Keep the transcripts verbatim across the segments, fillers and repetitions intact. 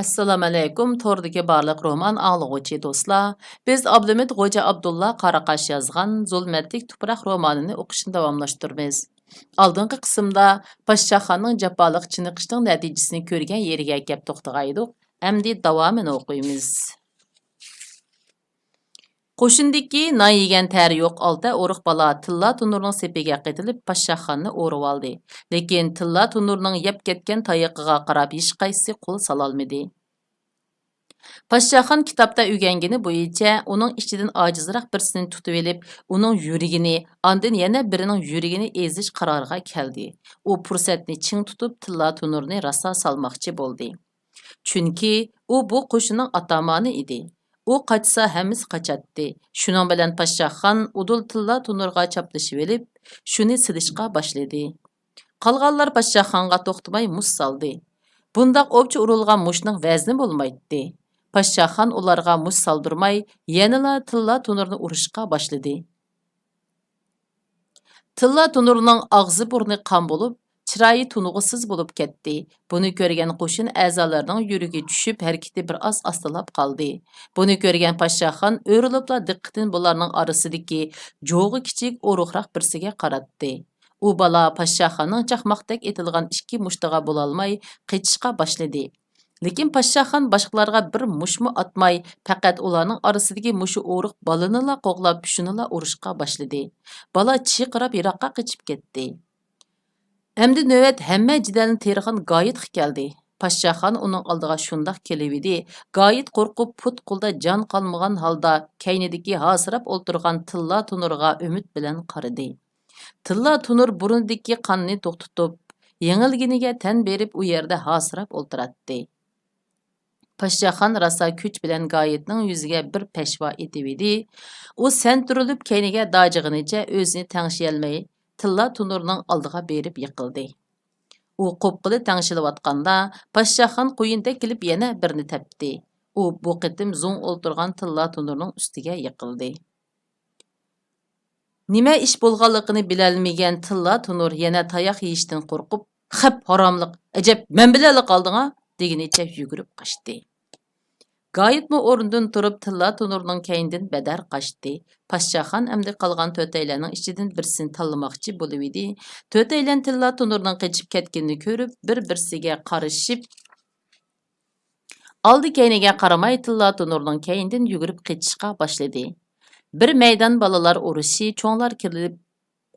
ئەسسالامۇئەلەيكۇم، توردىكى بارلىق رومان ئاڭلىغۇچى دوستلار. بىز ئابلىمىت غوجا ئابدۇللا قاراقاش يازغان زۇلمەتلىك تۇپراق رومانىنى ئوقۇشنى داۋاملاشتۇرىمىز. ئالدىنقى قىسىمدا پاششاخاننىڭ جاپالىق چېنىقىشىنىڭ نەتىجىسىنى كۆرگەن يېرىگە كەپ توختىغان ئىدۇق. ئەمدى داۋامىنى ئوقۇيمىز. قوشۇندىكى نان يېگەن تەرى يوق ئالتە ئورۇق بالا تىللا تونۇرنىڭ سېپىگە قېتىلىپ، پاششاخاننى ئورىۋالدى. لېكىن تىللا تونۇرنىڭ يەپ كەتكەن تايىقىغا قاراپ ھېچقايسىسى قول سالالمىدى. پاششاخان كىتابتا ئۆگەنگىنى بويىچە ئۇنىڭ ئىچىدىن ئاجىزراق بىرسىنى تۇتۇۋېلىپ، ئۇنىڭ يۈرىكىنى، ئاندىن يەنە بىرىنىڭ يۈرىكىنى ئېزىش قارارىغا كەلدى. ئۇ پۇرسەتنى چىڭ تۇتۇپ، تىللا تونۇرنى راسا سالماقچى بولدى. چۈنكى ئۇ بۇ قوشۇننىڭ ئاتامانى ئىدى. ئۇ قاچسا، ھەممىسى قاچاتتى. شۇنىڭ بىلەن پاششاخان ئۇدۇل تىللا تونۇرغا چاپلىشىۋېلىپ، شۇنى سېلىشقا باشلىدى. قالغانلار پاششاخانغا توختىماي مۇش سالدى. بۇنداق ئوپچە ئۇرۇلغان مۇشنىڭ ۋەزنى بولمايتتى. پاششاخان ئۇلارغا مۇش سالدۇرماي، يەنىلا تىللا تونۇرنى ئۇرۇشقا باشلىدى. تىللا تونۇرنىڭ ئاغزى-بۇرنى قان بولۇپ، چىرايى تونۇغۇسىز بولۇپ كەتتى. بۇنى كۆرگەن قوشۇن ئەزالىرىنىڭ يۈرىكى چۈشۈپ، ھەرىكىتى بىر ئاز ئاستىلاپ قالدى. بۇنى كۆرگەن پاششاخان ئۆرۈلۈپلا دىققىتىنى بۇلارنىڭ ئارىسىدىكى جوغى كىچىك ئورۇقراق بىرسىگە قاراتتى. ئۇ بالا پاششاخاننىڭ چاقماقتەك ئېتىلغان ئىككى مۇشتىغا بولالماي قېچىشقا باشلىدى. لېكىن پاششاخان باشقىلارغا بىر مۇشمۇ ئاتماي، پەقەت ئۇلارنىڭ ئارىسىدىكى مۇشۇ ئورۇق بالىنىلا قوغلاپ، شۇنىلا ئۇرۇشقا باشلىدى. بالا چىرقىراپ يىراققا قېچىپ كەتتى. ئەمدى نۆۋەت ھەممە جېدەلنى تېرىغان گايىتقا كەلدى. پاششاخان ئۇنىڭ ئالدىغا شۇنداق كېلىۋىدى، گايىت قورقۇپ، پۇت-قولدا جان قالمىغان ھالدا كەينىدىكى ھاسىراپ ئولتۇرغان تىللا تونۇرغا ئۈمىد بىلەن قارىدى. تىللا تونۇر بۇرنىدىكى قاننى توختىتىپ، يېڭىلگىنىگە تەن بېرىپ، ئۇ يەردە ھاسىراپ ئولتۇراتتى. پاششاخان راسا كۈچ بىلەن گايىتنىڭ يۈزىگە بىر پەشۋا ئېتىۋىدى. ئۇ سەنتۈرۈلۈپ كەينىگە داجىغىنىچە ئۆزىنى تەڭشىيەلمەي، تىللا تونۇرنىڭ ئالدىغا بېرىپ يىقىلدى. ئۇ قوپقىلى تەڭشىلىۋاتقاندا، پاششاخان قۇيۇندەك كېلىپ يەنە بىرنى تەپتى. ئۇ بۇ قېتىم زوڭ ئولتۇرغان تىللا تونۇرنىڭ ئۈستىگە يىقىلدى. نېمە ئىش بولغانلىقىنى بىلەلمىگەن تىللا تونۇر يەنە تاياق يېيىشتىن قورقۇپ، «خەپ، ھاراملىق! ئەجەب، مەن بىلەنلا قالدىڭا؟» دېگىنىچە يۈگۈرۈپ قاچتى. گايىتمۇ ئورنىدىن تۇرۇپ، تىللا تونۇرنىڭ كەينىدىن بەدەر قاچتى. پاششاخان ئەمدى قالغان تۆتەيلەننىڭ ئىچىدىن بىرسىنى تاللىماقچى بولۇۋىدى. تۆتەيلەن تىللا تونۇرنىڭ قېچىپ كەتكىنىنى كۆرۈپ، بىر-بىرسىگە قارىشىپ، ئالدى-كەينىگە قارىماي، تىللا تونۇرنىڭ كەينىدىن يۈگۈرۈپ قېچىشقا باشلىدى. بىر مەيدان بالىلار ئۇرۇشى چوڭلار كېلىپ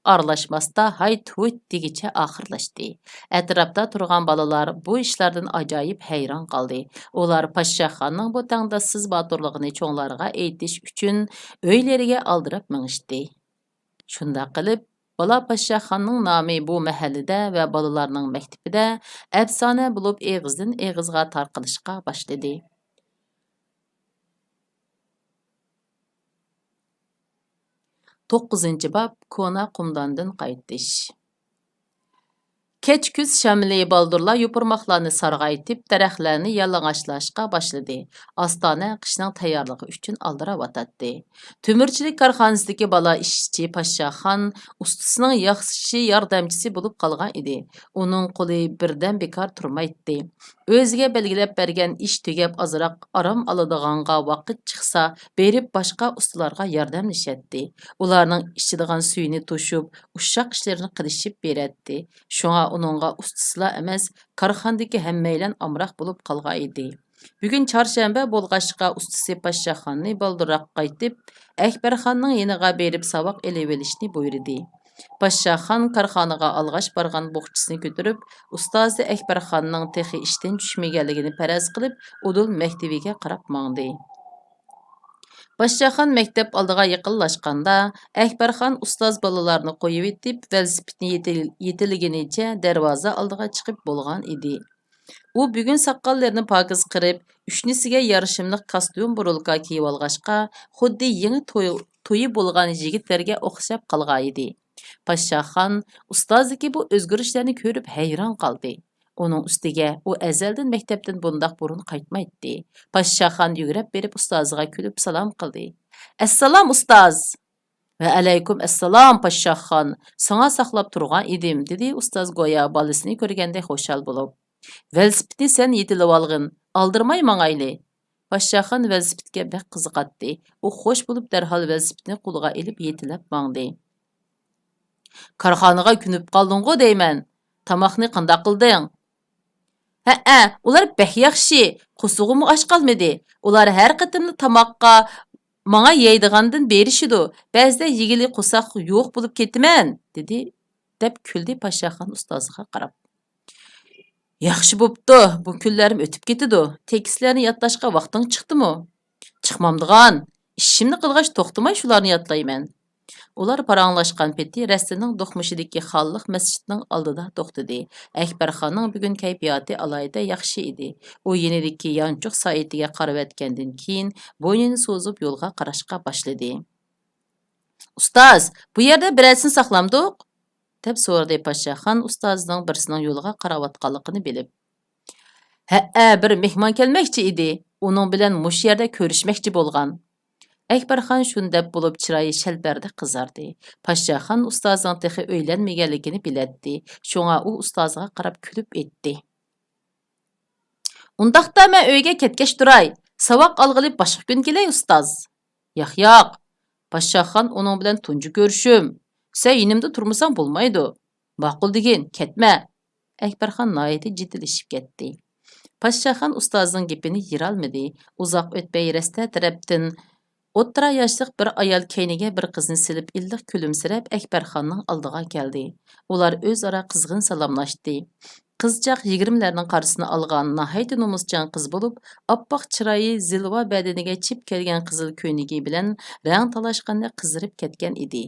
ئارىلاشماستا، ھايت-ھۇيت دېگىچە ئاخىرلاشتى. ئەتراپتا تۇرغان بالىلار بۇ ئىشلاردىن ئاجايىپ ھەيران قالدى. ئۇلار پاششاخاننىڭ بۇ تەڭداشسىز باتۇرلۇقىنى چوڭلارغا ئېيتىش ئۈچۈن ئۆيلىرىگە ئالدىراپ مېڭىشتى. شۇنداق قىلىپ، بالا پاششاخاننىڭ نامى بۇ مەھەللىدە ۋە بالىلارنىڭ مەكتىپىدە ئەپسانە بولۇپ ئېغىزدىن ئېغىزغا تارقىلىشقا باشلىدى. توققۇزىنچى باب، كونا قۇمداندىن قايتىش. كەچ كۈز شامىلى بالدۇرلا يوپۇرماقلارنى سارغايتىپ، دەرەخلەرنى يالىڭاچلاشقا باشلىدى. ئاستانە قىشنىڭ تەييارلىقى ئۈچۈن ئالدىراۋاتاتتى. تۆمۈرچىلىك كارخانىسىدىكى بالا ئىشچى پاششاخان ئۇستىسىنىڭ ياخشى ياردەمچىسى بولۇپ قالغان ئىدى. ئۇنىڭ قولى بىردەم بىكار تۇرمايتتى. ئۆزىگە بەلگىلەپ بەرگەن ئىش تۈگەپ، ئازراق ئارام ئالىدىغانغا ۋاقىت چىقسا، بېرىپ باشقا ئۇستىلارغا ياردەملىشەتتى. ئۇلارنىڭ ئىچىدىغان سۈيىنى توشۇپ، ئۇششاق ئىشلىرىنى قىلىشىپ بېرەتتى. شۇڭا ئۇنىڭغا ئۇستىسىلا ئەمەس، كارخانىدىكى ھەممەيلەن ئامراق بولۇپ قالغانىدى. بۈگۈن چارشەنبە بولغاچقا، ئۇستىسى پاششاخاننى بالدۇرراق قايتىپ، ئەكبەرخاننىڭ يېنىغا بېرىپ ساۋاق ئېلىۋېلىشنى بۇيرۇدى. پاششاخان كارخانىغا ئالغاچ بارغان بوخچىسىنى كۆتۈرۈپ، ئۇستازى ئەكبەرخاننىڭ تېخى ئىشتىن چۈشمىگەنلىكىنى پەرەز قىلىپ، ئۇدۇل مەكتىۋىگە قاراپ ماڭدى. پاششاخان مەكتەپ ئالدىغا يېقىنلاشقاندا، ئەكبەرخان ئۇستاز بالىلارنى قويۇۋېتىپ، ۋېلىسىپىتنى يېتىل-، يېتىلىگىنىچە دەرۋازا ئالدىغا چىقىپ بولغان ئىدى. ئۇ بۈگۈن ساقاللىرىنى پاكىز قىرىپ، ئۈشنىسىگە يارىشىملىق كاستيۇم بۇرۇلكا كىيىۋالغاچقا، خۇددى يېڭى توي-، تويى بولغان يىگىتلەرگە ئوخشاپ قالغانىدى. پاششاخان ئۇستازدىكى بۇ ئۆزگىرىشلەرنى كۆرۈپ ھەيران قالدى. ئۇنىڭ ئۈستىگە ئۇ ئەزەلدىن مەكتەپتىن بۇنداق بۇرۇن قايتمايتتى. پاششاخان يۈگۈرۈپ بېرىپ ئۇستازىغا كۈلۈپ سالام قىلدى. «ئەسسالام، ئۇستاز!» «ۋەئەلەيكۇم ئەسسالام، پاششاخان! ساڭا ساقلاپ تۇرغان ئىدىم»، دېدى ئۇستاز گويا بالىسىنى كۆرگەندەك خۇشال بولۇپ. «ۋېلىسىپىتنى سەن يېتىلىۋالغىن، ئالدىرىماي ماڭايلى. پاششاخان ۋېلىسىپىتكە بەك قىزىقاتتى. ئۇ خوش بولۇپ دەرھال ۋېلىسىپىتنى قولىغا ئېلىپ يېتىلەپ ماڭدى. كارخانىغا كۆنۈپ قالدىڭغۇ دەيمەن. تاماقنى قانداق قىلدىڭ؟ ھەئە، ئۇلار بەك ياخشى، قورسىقىممۇ ئاچ قالمىدى. ئۇلار ھەر قېتىملا تاماققا ماڭا يەيدىغاندىن بېرىشىدۇ. بەزىدە يېگىلى قورساق يوق بولۇپ كېتىمەن، دېدى، دەپ كۈلدى پاششاخان ئۇستازىغا قاراپ. ياخشى بوپتۇ، بۇ كۈنلەرمۇ ئۆتۈپ كېتىدۇ. تېكىستلەرنى يادلاشقا ۋاقتىڭ چىقتىمۇ؟ چىقمامدىغان. ئىشىمنى قىلغاچ توختىماي شۇلارنى يادلايمەن. ئۇلار پاراڭلاشقان پېتى رەستىنىڭ دوقمۇشىدىكى خانلىق مەسچىتنىڭ ئالدىدا توختىدى. ئەكبەرخاننىڭ بۈگۈن كەيپىياتى ئالاھىدە ياخشى ئىدى. ئۇ يېنىدىكى يانچۇق سائىتىگە قارىۋەتكەندىن كېيىن، بوينىنى سوزۇپ يولغا قاراشقا باشلىدى. ئۇستاز، بۇ يەردە بىرەرسىنى ساقلامدۇق؟ دەپ سورىدى پاششاخان ئۇستازىنىڭ بىرسىنىڭ يولغا قاراۋاتقانلىقىنى بىلىپ. ھەئە، بىر مېھمان كەلمەكچى ئىدى، ئۇنىڭ بىلەن مۇشۇ يەردە كۆرۈشمەكچى بولغان. ئەكبەرخان شۇنى دەپ بولۇپ چىرايى شەلپەردەك قىزاردى. پاششاخان ئۇستازىنىڭ تېخى ئۆيلەنمىگەنلىكىنى بىلەتتى، شۇڭا ئۇ ئۇستازىغا قاراپ كۈلۈپ ئېيتتى. ئۇنداقتا مەن ئۆيگە كەتكەچ تۇراي، ساۋاق ئالغىلى باشقا كۈن كېلەي ئۇستاز. ياق، ياق، پاششاخان ئۇنىڭ بىلەن تۇنجى كۆرۈشۈم. سەن يېنىمدا تۇرمىساڭ بولمايدۇ. ماقۇل دېگىن، كەتمە. ئەكبەرخان ناھايىتى جىددىيلىشىپ كەتتى. پاششاخان ئۇستازىنىڭ گېپىنى يېرالمىدى. ئۇزاق ئۆتمەي رەستە تەرەپتىن ئوتتۇرا ياشلىق بىر ئايال كەينىگە بىر قىزنى سېلىپ ئىللىق كۈلۈمسىرەپ ئەكبەرخاننىڭ ئالدىغا كەلدى. ئۇلار ئۆزئارا قىزغىن سالاملاشتى. قىزچاق يىگىرمىلەرنىڭ قارىسىنى ئالغان ناھايىتى نومۇسچان قىز بولۇپ، ئاپئاق چىرايى، زىلۋا بەدىنىگە چىپ كەلگەن قىزىل كۆينىكى بىلەن رەڭ تالاشقاندەك قىزىرىپ كەتكەن ئىدى.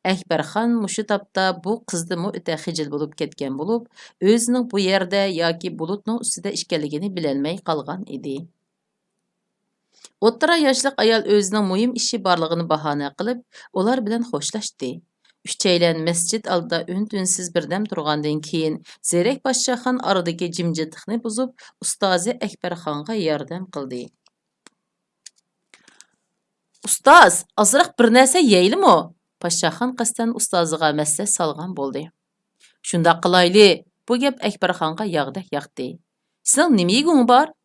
ئەكبەرخان مۇشۇ تاپتا بۇ قىزدىنمۇ ئۆتە خىجىل بولۇپ كەتكەن بولۇپ، ئۆزىنىڭ بۇ يەردە ياكى بۇلۇتنىڭ ئۈستىدە ئىكەنلىكىنى بىلەلمەي قالغان ئىدى. ئوتتۇرا ياشلىق ئايال ئۆزىنىڭ مۇھىم ئىشى بارلىقىنى باھانە قىلىپ، ئۇلار بىلەن خوشلاشتى. ئۈچەيلەن مەسچىت ئالدىدا ئۈن-تىنسىز بىردەم تۇرغاندىن كېيىن، زېرەك پاششاخان ئارىدىكى جىمجىتلىقنى بۇزۇپ، ئۇستازى ئەكبەرخانغا ياردەم قىلدى. ئۇستاز، ئازراق بىر نەرسە يەيلىمۇ؟ پاششاخان قەستەن ئۇستازىغا مەسلىھەت سالغان بولدى. شۇنداق قىلايلى، بۇ گەپ ئەكبەرخانغا ياغدەك ياقتى. سېنىڭ نېمە يېگۈڭ بار؟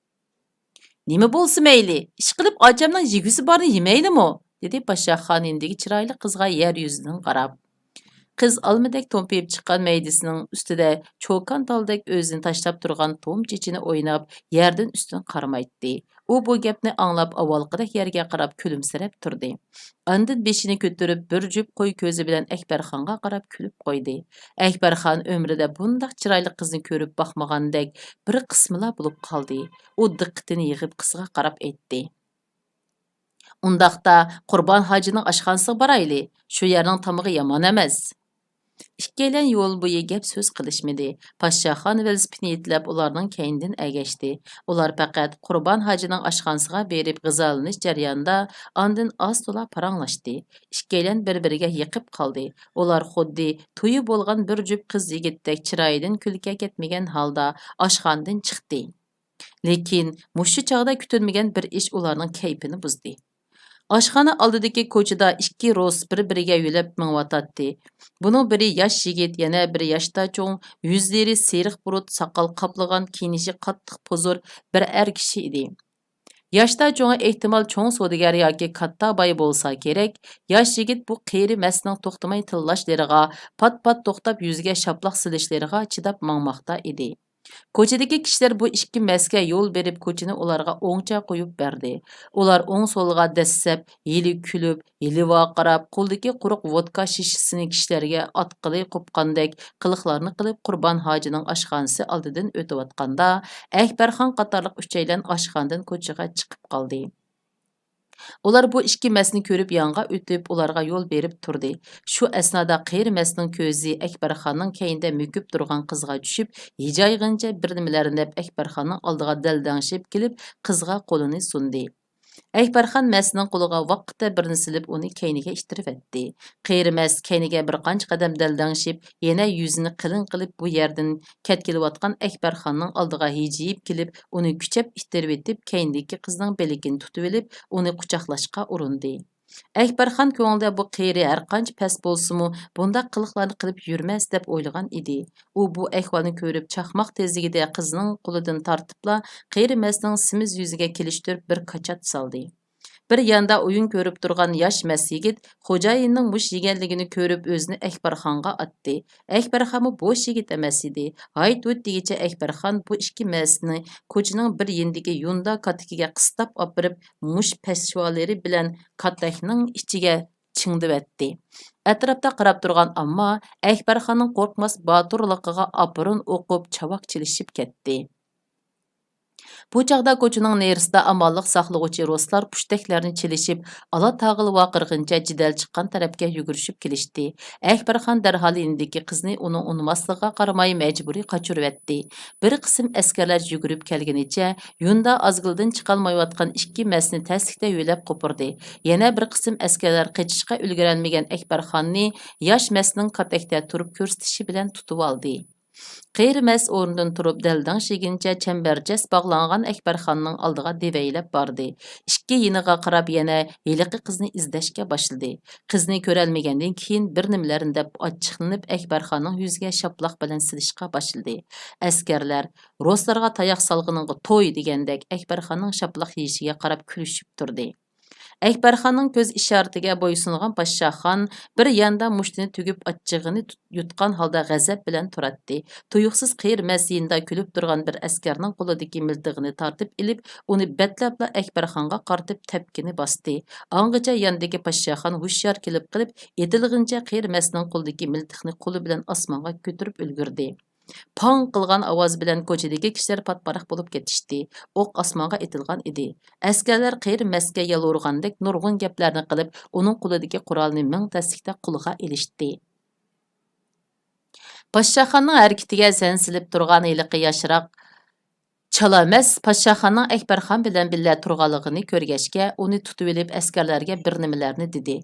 نېمە بولسا مەيلى، ئىشقىلىپ ئاچامنىڭ يېگۈسى بارنى يېمەيلىمۇ؟ دېدى پاششاخان يېنىدىكى چىرايلىق قىزغا يەر يۈزىدىن قاراپ. قىز ئالمىدەك تومپىيىپ چىققان مەيدىسىنىڭ ئۈستىدە چوكان تالدەك ئۆزىنى تاشلاپ تۇرغان توم چېچىنى ئويناپ، يەردىن ئۈستۈن قارىمايتتى. ئۇ بۇ گەپنى ئاڭلاپ، ئاۋۋالقىدەك يەرگە قاراپ كۈلۈمسىرەپ تۇردى. ئاندىن بېشىنى كۆتۈرۈپ، بىر جۈپ قوي كۆزى بىلەن ئەكبەرخانغا قاراپ كۈلۈپ قويدى. ئەكبەرخان ئۆمرىدە بۇنداق چىرايلىق قىزنى كۆرۈپ باقمىغاندەك بىر قىسمىلا بولۇپ قالدى. ئۇ دىققىتىنى يىغىپ قىزغا قاراپ ئېيتتى. ئۇنداقتا قۇربان ھاجىنىڭ ئاشخانىسىغا بارايلى، شۇ يەرنىڭ تامىقى يامان ئەمەس. ئىككىيلەن يول بويى گەپ سۆز قىلىشمىدى. پاششاخان ۋېلىسىپىتنى يېتىلەپ ئۇلارنىڭ كەينىدىن ئەگەشتى. ئۇلار پەقەت قۇربان ھاجىنىڭ ئاشخانىسىغا بېرىپ غىزالىنىش جەريانىدا ئاندىن ئاز تولا پاراڭلاشتى. ئىككىيلەن بىر-بىرىگە يېقىپ قالدى. ئۇلار خۇددى تويى بولغان بىر جۈپ قىز يىگىتتەك چىرايىدىن كۈلكە كەتمىگەن ھالدا ئاشخانىدىن چىقتى. لېكىن مۇشۇ چاغدا كۈتۈلمىگەن بىر ئىش ئۇلارنىڭ كەيپىنى بۇزدى. ئاشخانا ئالدىدىكى كوچىدا ئىككى روس بىر-بىرىگە يۆلەپ مېڭىۋاتاتتى. بۇنىڭ بىرى ياش يىگىت، يەنە بىرى ياشتا چوڭ، يۈزلىرى سېرىق بۇرۇت، ساقال قاپلىغان، كىيىنىشى قاتتىق پوزۇر بىر ئەر كىشى ئىدى. ياشتا چوڭى ئېھتىمال چوڭ سودىگەر ياكى كاتتا باي بولسا كېرەك، ياش يىگىت بۇ قېرى مەستنىڭ توختىماي تىللاشلىرىغا، پات-پات توختاپ يۈزىگە شاپىلاق سېلىشلىرىغا چىداپ ماڭماقتا ئىدى. كوچىدىكى كىشىلەر بۇ ئىككى مەستكە يول بېرىپ، كوچىنى ئۇلارغا ئوڭچە قويۇپ بەردى. ئۇلار ئوڭ-سولىغا دەسسەپ، ھېلى كۈلۈپ، ھېلى ۋارقىراپ، قولىدىكى قۇرۇق ۋودكا شىشىسىنى كىشىلەرگە ئاتقىلى قوپقاندەك قىلىقلارنى قىلىپ، قۇربان ھاجىنىڭ ئاشخانىسى ئالدىدىن ئۆتۈۋاتقاندا، ئەكبەرخان قاتارلىق ئۈچەيلەن ئاشخانىدىن كوچىغا چىقىپ قالدى. ئۇلار بۇ ئىككى مەستنى كۆرۈپ يانغا ئۆتۈپ، ئۇلارغا يول بېرىپ تۇردى. شۇ ئەسنادا قېرى مەستنىڭ كۆزى ئەكبەرخاننىڭ كەينىدە مۆكۈپ تۇرغان قىزغا چۈشۈپ، ھىجايغىنچە بىر نېمىلەرنى دەپ ئەكبەرخاننىڭ ئالدىغا دەلدەڭشىپ كېلىپ، قىزغا قولىنى سۇندى. ئەكبەرخان مەستنىڭ قولىغا ۋاققىدە بىرنى سېلىپ، ئۇنى كەينىگە ئىتتىرىۋەتتى. قېرى مەست كەينىگە بىر قانچە قەدەم دەلدەڭشىپ، يەنە يۈزىنى قېلىن قىلىپ، بۇ يەردىن كەتكىلىۋاتقان ئەكبەرخاننىڭ ئالدىغا ھىجىيىپ كېلىپ، ئۇنى كۈچەپ ئىتتىرىۋېتىپ، كەينىدىكى قىزنىڭ بىلىكىنى تۇتۇۋېلىپ، ئۇنى قۇچاقلاشقا ئۇرۇندى. ئەكبەرخان كۆڭلىدە بۇ قېرى ھەرقانچە پەس بولسىمۇ، بۇنداق قىلىقلارنى قىلىپ يۈرمەس دەپ ئويلىغان ئىدى. ئۇ بۇ ئەھۋالنى كۆرۈپ، چاقماق تېزلىكىدە قىزنىڭ قولىدىن تارتىپلا، قېرى مەستنىڭ سېمىز يۈزىگە كېلىشتۈرۈپ بىر كاچات سالدى. بىر ياندا ئويۇن كۆرۈپ تۇرغان ياش مەس يىگىت خوجايىننىڭ مۇشت يېگەنلىكىنى كۆرۈپ، ئۆزىنى ئەكبەرخانغا ئاتتى. ئەكبەرخانمۇ بوش يىگىت ئەمەس ئىدى. ھايت-ھۇيت دېگىچە ئەكبەرخان بۇ ئىككى مەسنى كوچىنىڭ بىر يېنىدىكى يۇندا كاتىكىگە قىستاپ ئاپىرىپ، مۇشت پەشۋالىرى بىلەن كاتەكنىڭ ئىچىگە چىڭدىۋەتتى. ئەتراپتا قاراپ تۇرغان ئامما ئەكبەرخاننىڭ قورقماس باتۇرلۇقىغا ئاپىرىن ئوقۇپ، چاۋاك چېلىشىپ كەتتى. بۇ چاغدا كوچىنىڭ نېرىسىدا ئامانلىق ساقلىغۇچى رۇسلار پۇشتەكلەرنى چېلىشىپ، ئالا تاغىل ۋارقىرىغىنىچە جېدەل چىققان تەرەپكە يۈگۈرۈشۈپ كېلىشتى. ئەكبەرخان دەرھال يېنىدىكى قىزنى ئۇنىڭ ئۇنىماسلىقىغا قارىماي مەجبۇرىي قاچۇرۇۋەتتى. بىر قىسىم ئەسكەرلەر يۈگۈرۈپ كەلگىنىچە يۇندا ئازگىلىدىن چىقالمايۋاتقان ئىككى مەسنى تەسلىكتە يۆلەپ قوپۇردى. يەنە بىر قىسىم ئەسكەرلەر قېچىشقا ئۈلگۈرەلمىگەن ئەكبەرخاننى ياش مەسنىڭ كاتەكتە تۇرۇپ كۆرسىتىشى بىلەن تۇتۇۋالدى. قېرى مەس ئورنىدىن تۇرۇپ، دەلدەڭشىگىنىچە چەمبەرچاس باغلانغان ئەكبەرخاننىڭ ئالدىغا دېۋەيلەپ باردى. ئىككى يېنىغا قاراپ يەنە ھېلىقى قىزنى ئىزدەشكە باشلىدى. قىزنى كۆرەلمىگەندىن كېيىن، بىر نېمىلەرنى دەپ ئاچچىقلىنىپ، ئەكبەرخاننىڭ يۈزىگە شاپىلاق بىلەن سېلىشقا باشلىدى. ئەسكەرلەر، «رۇسلارغا تاياق سالغىنىڭغا توي» دېگەندەك، ئەكبەرخاننىڭ شاپىلاق يېيىشىگە قاراپ كۈلۈشۈپ تۇردى. ئەكبەرخاننىڭ كۆز ئىشارىتىگە بويسۇنغان پاششاخان بىر ياندا مۇشتىنى تۈگۈپ، ئاچچىقىنى تۇت-، يۇتقان ھالدا غەزەپ بىلەن تۇراتتى. تۇيۇقسىز قېرى مەس يېنىدا كۈلۈپ تۇرغان بىر ئەسكەرنىڭ قولىدىكى مىلتىقىنى تارتىپ ئېلىپ، ئۇنى بەتلەپلا ئەكبەرخانغا قارىتىپ تەپكىنى باستى. ئاڭغىچە ياندىكى پاششاخان ھوشيار كېلىپ قېلىپ، ئېتىلغىنىچە قېرى مەسنىڭ قولىدىكى مىلتىقنى قولى بىلەن ئاسمانغا كۆتۈرۈپ ئۈلگۈردى. پاڭ قىلغان ئاۋاز بىلەن كوچىدىكى كىشىلەر پاتىپاراق بولۇپ كېتىشتى. ئوق ئاسمانغا ئېتىلغان ئىدى. ئەسكەرلەر قېرى مەسكە يالۋۇرغاندەك نۇرغۇن گەپلەرنى قىلىپ، ئۇنىڭ قولىدىكى قورالنى مىڭ تەسلىكتە قولىغا ئېلىشتى. پاششاخاننىڭ ھەرىكىتىگە سەنسىلىپ تۇرغان ھېلىقى ياشراق چالامەس پاششاخاننىڭ ئەكبەرخان بىلەن بىللە تۇرغانلىقىنى كۆرگەچكە، ئۇنى تۇتۇۋېلىپ، ئەسكەرلەرگە بىر نېمىلەرنى دېدى.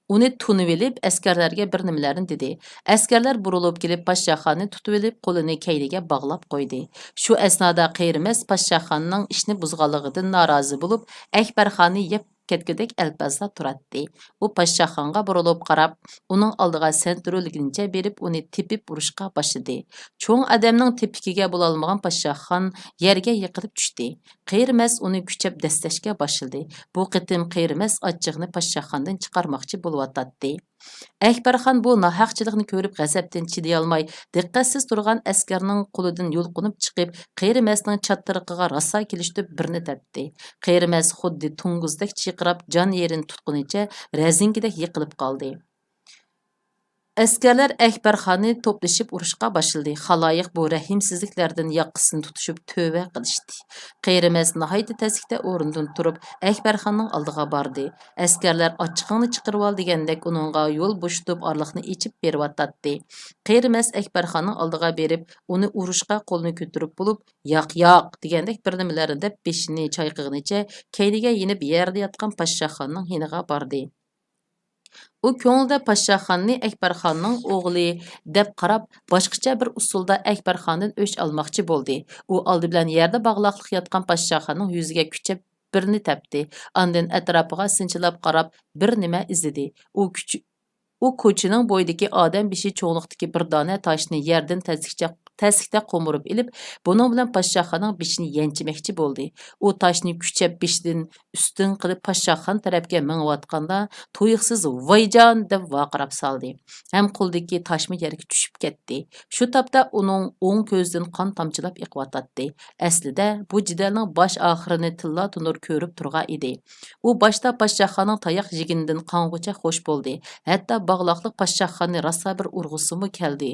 ئۇنى تونۇۋېلىپ، ئەسكەرلەرگە بىر نېمىلەرنى دېدى. ئەسكەرلەر بۇرۇلۇپ كېلىپ، پاششاخاننى تۇتۇۋېلىپ، قولىنى كەينىگە باغلاپ قويدى. شۇ ئەسنادا قېرىمەس پاششاخاننىڭ ئىشنى بۇزغانلىقىدىن نارازى بولۇپ، ئەكبەرخاننى يەپ كەتكۈدەك ئەلپازدا تۇراتتى. ئۇ پاششاخانغا بۇرۇلۇپ قاراپ، ئۇنىڭ ئالدىغا سەنتۈرۈلگىنىچە بېرىپ، ئۇنى تېپىپ ئۇرۇشقا باشلىدى. چوڭ ئادەمنىڭ تېپىكىگە بولالمىغان پاششاخان يەرگە يىقىلىپ چۈشتى. قېرىمەس ئۇنى كۈچەپ دەسسەشكە باشلىدى. بۇ قېتىم قېرىمەس ئاچچىقىنى پاششاخاندىن چىقارماقچى بولۇۋاتاتتى. ئەكبەرخان بۇ ناھەقچىلىقنى كۆرۈپ غەزەپتىن چىدىيالماي، دىققەتسىز تۇرغان ئەسكەرنىڭ قولىدىن يۇلقۇنۇپ چىقىپ، قېرىمەسنىڭ چاترىقىغا راسا كېلىشتۈرۈپ بىرنى تەپتى. قېرىمەس خۇددى توڭگۇزدەك چىرقىراپ جان يېرىنى تۇتقىنىچە رەزىنكىدەك يىقىلىپ قالدى. ئەسكەرلەر ئەكبەرخاننى توپلىشىپ ئۇرۇشقا باشلىدى. خالايىق بۇ رەھىمسىزلىكلەردىن ياقىسىنى تۇتۇشۇپ تۆۋە قىلىشتى. قېرىمەس ناھايىتى تەسلىكتە ئورنىدىن تۇرۇپ، ئەكبەرخاننىڭ ئالدىغا باردى. ئەسكەرلەر «ئاچچىقىڭنى چىقىرىۋال» دېگەندەك ئۇنىڭغا يول بوشىتىپ، ئارىلىقنى ئېچىپ بېرىۋاتاتتى. قېرىمەس ئەكبەرخاننىڭ ئالدىغا بېرىپ، ئۇنى ئۇرۇشقا قولىنى كۆتۈرۈپ بولۇپ، «ياق، ياق» دېگەندەك بىر نېمىلەرنى دەپ، بېشىنى چايقىغىنىچە كەينىگە يېنىپ، يەردە ياتقان پاششاخاننىڭ يېنىغا باردى. ئۇ كۆڭلىدە پاششاخاننى ئەكبەرخاننىڭ ئوغلى دەپ قاراپ، باشقىچە بىر ئۇسۇلدا ئەكبەرخاندىن ئۆچ ئالماقچى بولدى. ئۇ ئالدى بىلەن يەردە باغلاقلىق ياتقان پاششاخاننىڭ يۈزىگە كۈچەپ بىرنى تەپتى. ئاندىن ئەتراپىغا سىنچىلاپ قاراپ، بىر نېمە ئىزدىدى. ئۇ كۈچ-، ئۇ كوچىنىڭ بويىدىكى ئادەم بېشى چوڭلۇقتىكى بىر دانە تاشنى يەردىن تەسلىكچە تەسلىكتە قومۇرۇپ ئېلىپ، بۇنىڭ بىلەن پاششاخاننىڭ بېشىنى يەنچىمەكچى بولدى. ئۇ تاشنى كۈچەپ بېشىدىن ئۈستۈن قىلىپ پاششاخان تەرەپكە مېڭىۋاتقاندا، تۇيۇقسىز «ۋايجان!» دەپ ۋارقىراپ سالدى ھەم قولىدىكى تاشمۇ يەرگە چۈشۈپ كەتتى. شۇ تاپتا ئۇنىڭ ئوڭ كۆزىدىن قان تامچىلاپ ئېقىۋاتاتتى. ئەسلىدە بۇ جېدەلنىڭ باش ئاخىرىنى تىللا تونۇر كۆرۈپ تۇرغان ئىدى. ئۇ باشتا پاششاخاننىڭ تاياق يېگىنىدىن قانغۇچە خوش بولدى، ھەتتا باغلاقلىق پاششاخاننى راسا بىر ئۇرغۇسىمۇ كەلدى.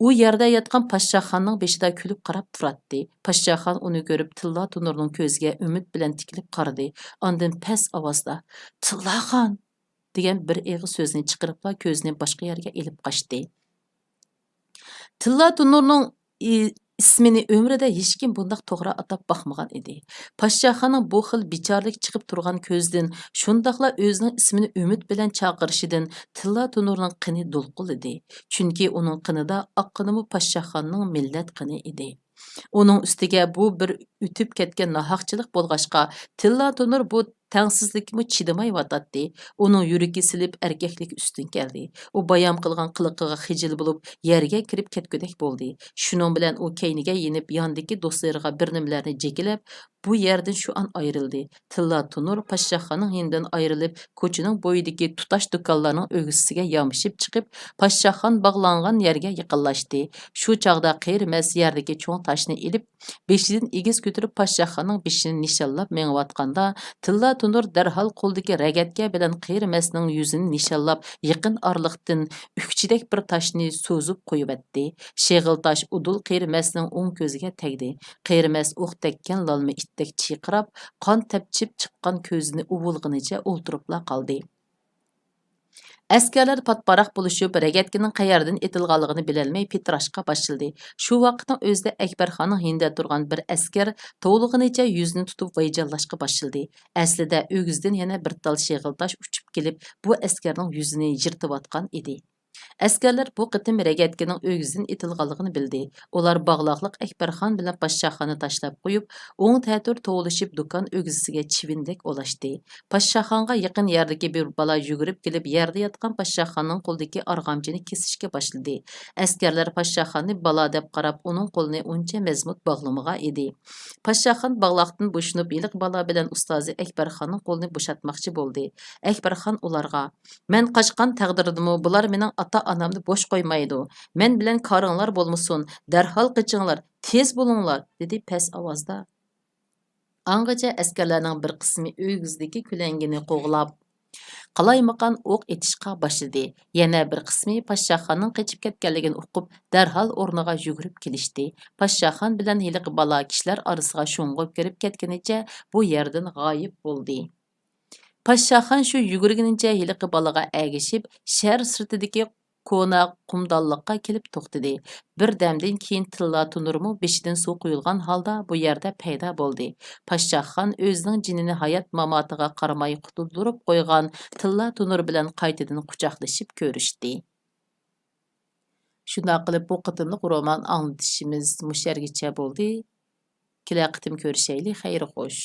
ئۇ يەردە ياتقان پاششاخاننىڭ بېشىدا كۈلۈپ قاراپ تۇراتتى. پاششاخان ئۇنى كۆرۈپ، تىللا تونۇرنىڭ كۆزىگە ئۈمىد بىلەن تىكىلىپ قارىدى. ئاندىن پەس ئاۋازدا، «تىللاخان!» دېگەن بىر ئېغىز سۆزنى چىقىرىپلا، كۆزىنى باشقا يەرگە ئېلىپ قاچتى. تىللا تونۇرنىڭ ئى-، ئىسمىنى ئۆمرىدە ھېچكىم بۇنداق توغرا ئاتاپ باقمىغان ئىدى. پاششاخاننىڭ بۇ خىل بىچارىلىك چىقىپ تۇرغان كۆزىدىن، شۇنداقلا ئۆزىنىڭ ئىسمىنى ئۈمىد بىلەن چاقىرىشىدىن تىللا تونۇرنىڭ قېنى دولقۇنلىدى. چۈنكى ئۇنىڭ قېنىدا ئاققىنىمۇ پاششاخاننىڭ مىللەت قېنى ئىدى. ئۇنىڭ ئۈستىگە بۇ بىر ئۆتۈپ كەتكەن ناھەقچىلىق بولغاچقا، تىللا تونۇر بۇ تەڭسىزلىككىمۇ چىدىمايۋاتاتتى. ئۇنىڭ يۈرىكى سېلىپ ئەركەكلىك ئۈستۈن كەلدى. ئۇ بايام قىلغان قىلىقىغا خىجىل بولۇپ، يەرگە كىرىپ كەتكۈدەك بولدى. شۇنىڭ بىلەن ئۇ كەينىگە يېنىپ، ياندىكى دوستلىرىغا بىر نېمىلەرنى جېكىلەپ، بۇ يەردىن شۇ ئان ئايرىلدى. تىللا تونۇر پاششاخاننىڭ يېنىدىن ئايرىلىپ، كوچىنىڭ بويىدىكى تۇتاش دۇكانلارنىڭ ئۆگزىسىگە يامىشىپ چىقىپ، پاششاخان باغلانغان يەرگە يېقىنلاشتى. شۇ چاغدا قېرىمەس يەردىكى چوڭ تاشنى ئېلىپ، بېشىدىن ئېگىز كۆتۈرۈپ، پاششاخاننىڭ بېشىنى نىشانلاپ مېڭىۋاتقاندا، تىللا تونۇر دەرھال قولىدىكى رەگەتكە بىلەن قېرىمەسنىڭ يۈزىنى نىشانلاپ، يېقىن ئارىلىقتىن ئۈكچىدەك بىر تاشنى سوزۇپ قويۇۋەتتى. شېغىل تاش ئۇدۇل قېرىمەسنىڭ ئوڭ كۆزىگە تەگدى. قېرىمەس ئوق تەگكەن لالما ئىتتەك چىرقىراپ، قان تەپچىپ چىققان كۆزىنى ئۇۋۇلىغىنىچە ئولتۇرۇپلا قالدى. ئەسكەرلەر پات-پاراق بولۇشۇپ، رەگەتكىنىڭ قەيەردىن ئېتىلغانلىقىنى بىلەلمەي پىتىراشقا باشلىدى. شۇ ۋاقىتنىڭ ئۆزىدە ئەكبەرخاننىڭ يېنىدا تۇرغان بىر ئەسكەر توۋلىغىنىچە يۈزىنى تۇتۇپ ۋەيجانلاشقا باشلىدى. ئەسلىدە ئۆگزىدىن يەنە بىر تال شېغىل تاش ئۇچۇپ كېلىپ، بۇ ئەسكەرنىڭ يۈزىنى يىرتىۋاتقان ئىدى. ئەسكەرلەر بۇ قېتىم رەگەتكىنىڭ ئۆگزىدىن ئېتىلغانلىقىنى بىلدى. ئۇلار باغلاقلىق ئەكبەرخان بىلەن پاششاخاننى تاشلاپ قويۇپ، ئوڭ تەتۈر توۋلىشىپ دۇكان ئۆگزىسىگە چىۋىندەك ئولاشتى. پاششاخانغا يېقىن يەردىكى بىر بالا يۈگۈرۈپ كېلىپ، يەردە ياتقان پاششاخاننىڭ قولىدىكى ئارغامچىنى كېسىشكە باشلىدى. ئەسكەرلەر پاششاخاننى بالا دەپ قاراپ، ئۇنىڭ قولىنى ئۇنچە مەزمۇت باغلىمىغان ئىدى. پاششاخان باغلاقتىن بوشىنىپ، ھېلىقى بالا بىلەن ئۇستازى ئەكبەرخاننىڭ قولىنى بوشاتماقچى بولدى. ئەكبەرخان ئۇلارغا، مەن قاچقان تەقدىردىمۇ بۇلار مېنىڭ ئاتا-ئانامنى بوش قويمايدۇ. مەن بىلەن كارىڭلار بولمىسۇن، دەرھال قېچىڭلار، تېز بولۇڭلار، دېدى پەس ئاۋازدا. ئاڭغىچە ئەسكەرلەرنىڭ بىر قىسمى ئۆگزىدىكى كۆلەڭگىنى قوغلاپ، قالايمىقان ئوق ئېتىشقا باشلىدى. يەنە بىر قىسمى پاششاخاننىڭ قېچىپ كەتكەنلىكىنى ئۇقۇپ، دەرھال ئورنىغا يۈگۈرۈپ كېلىشتى. پاششاخان بىلەن ھېلىقى بالا كىشىلەر ئارىسىغا شۇڭغۇپ كىرىپ كەتكىنىچە بۇ يەردىن غايىب بولدى. پاششاخان شۇ يۈگۈرگىنىچە ھېلىقى بالىغا ئەگىشىپ، شەھەر سىرتىدىكى كونا قۇمدانلىققا كېلىپ توختىدى. بىر دەمدىن كېيىن تىللا تونۇرمۇ بېشىدىن سۇ قۇيۇلغان ھالدا بۇ يەردە پەيدا بولدى. پاششاخان ئۆزىنىڭ جېنىنى ھايات-ماماتىغا قارىماي قۇتۇلدۇرۇپ قويغان تىللا تونۇر بىلەن قايتىدىن قۇچاقلىشىپ كۆرۈشتى. شۇنداق قىلىپ، بۇ قېتىملىق رومان ئاڭلىتىشىمىز مۇشۇ يەرگىچە بولدى. كېلەر قېتىم كۆرۈشەيلى، خەير خوش.